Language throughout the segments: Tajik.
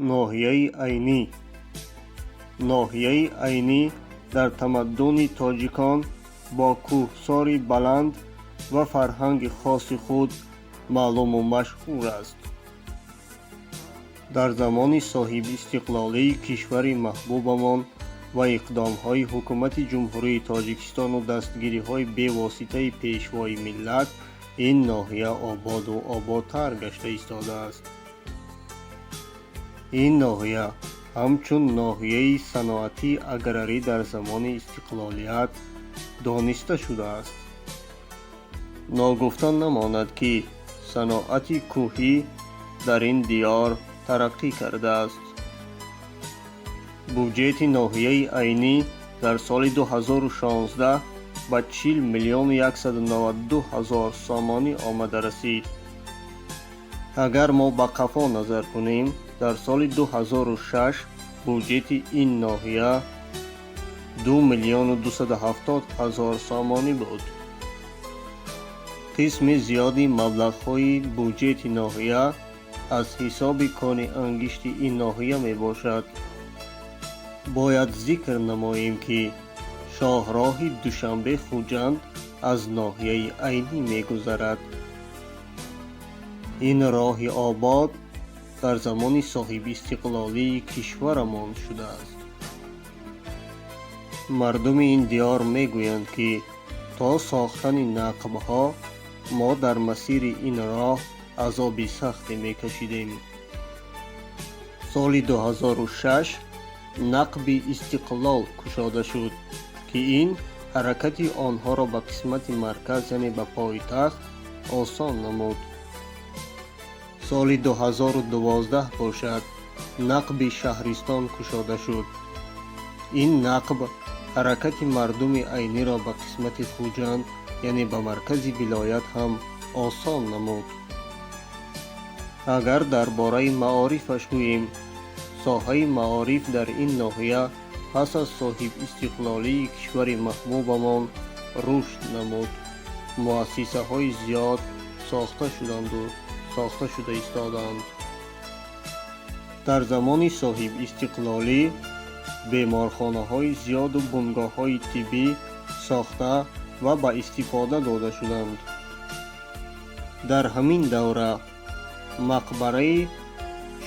Ноҳияи Айнӣ. Ноҳияи Айнӣ дар тамаддуни тоҷикон бо кӯҳсори баланд ва фарҳанги хоси худ маълуму машҳур аст. Дар замони соҳибистиқлолии кишвари маҳбубамон ва иқдомҳои Ҳукумати Ҷумҳурии Тоҷикистону дастгириҳои бевоситаи Пешвои миллат ин ноҳия ободу ободтар гашта истодааст. Ин ноҳия ҳамчун ноҳияи саноатии аграрӣ дар замони истиқлолият дониста шудааст. Ногуфта намонад, ки саноати кӯҳӣ дар ин диёр тараққӣ кардааст. Буҷети ноҳияи Айнӣ дар соли 2016 ба 40 миллиону 192 ҳазор сомонӣ омада расид. Агар мо ба қафо назар кунем, дар соли 2006 буҷети ин ноҳия 2 миллиону 270 ҳазор сомонӣ буд. Қисми зиёди маблағҳои буҷети ноҳия аз ҳисоби кони ангишти ин ноҳия мебошад. Бояд зикр намоем, ки шоҳроҳи Душанбе Хуҷанд аз ноҳияи Айнӣ мегузарад. Ин роҳи обод дар замони соҳибистиқлолии кишварамон шудааст. Мардуми ин диёр мегӯянд, ки то сохтани нақбҳо мо дар масири ин роҳ азоби сахте мекашидем. Соли 2006 нақби Истиқлол кушода шуд, ки ин ҳаракати онҳоро ба қисмати марказ, яъне ба пойтахт, осон намуд. Соли 2012 бошад, нақби Шаҳристон кушода шуд. Ин нақб ҳаракати мардуми Айниро ба қисмати Хуҷанд, яъне ба маркази вилоят ҳам осон намуд. Агар дар бораи маорифаш гӯем, соҳаи маориф дар ин ноҳия пас аз соҳибистиқлолии кишвари маҳбубамон рушд намуд. Муассисаҳои зиёд сохта шуданду сохта шуда истодаанд. Дар замони соҳибистиқлолӣ беморхонаҳои зиёду бунгоҳҳои тиббӣ сохта ва ба истифода дода шуданд. Дар ҳамин давра мақбараи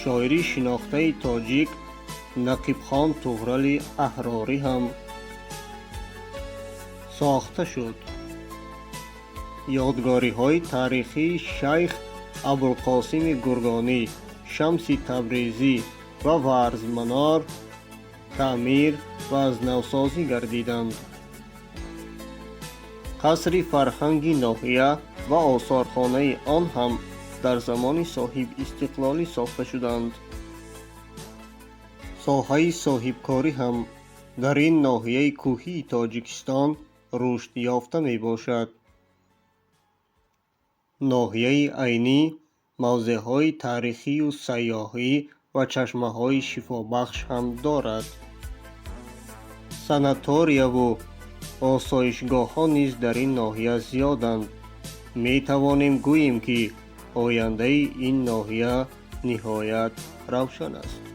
шоири шинохтаи тоҷик Нақибхон Туғрали Аҳрорӣ ҳам сохта шуд. Ёдгориҳои таърихии Шайх Абулқосими Гургонӣ, Шамси Табрезӣ ва Варзманор таъмир ва аз навсозӣ гардиданд. Қасри фарҳанги ноҳия ва осорхонаи он ҳам дар замони соҳибистиқлолӣ сохта шуданд. Соҳаи соҳибкорӣ ҳам дар ин ноҳияи кӯҳии Тоҷикистон рушд ёфта мебошад. Ноҳияи Айнӣ мавзеъҳои таърихию сайёҳӣ ва чашмаҳои шифобахш ҳам дорад. Санаторияву осоишгоҳҳо низ дар ин ноҳия зиёданд. Метавонем гӯем, ки ояндаи ин ноҳия ниҳоят равшан аст.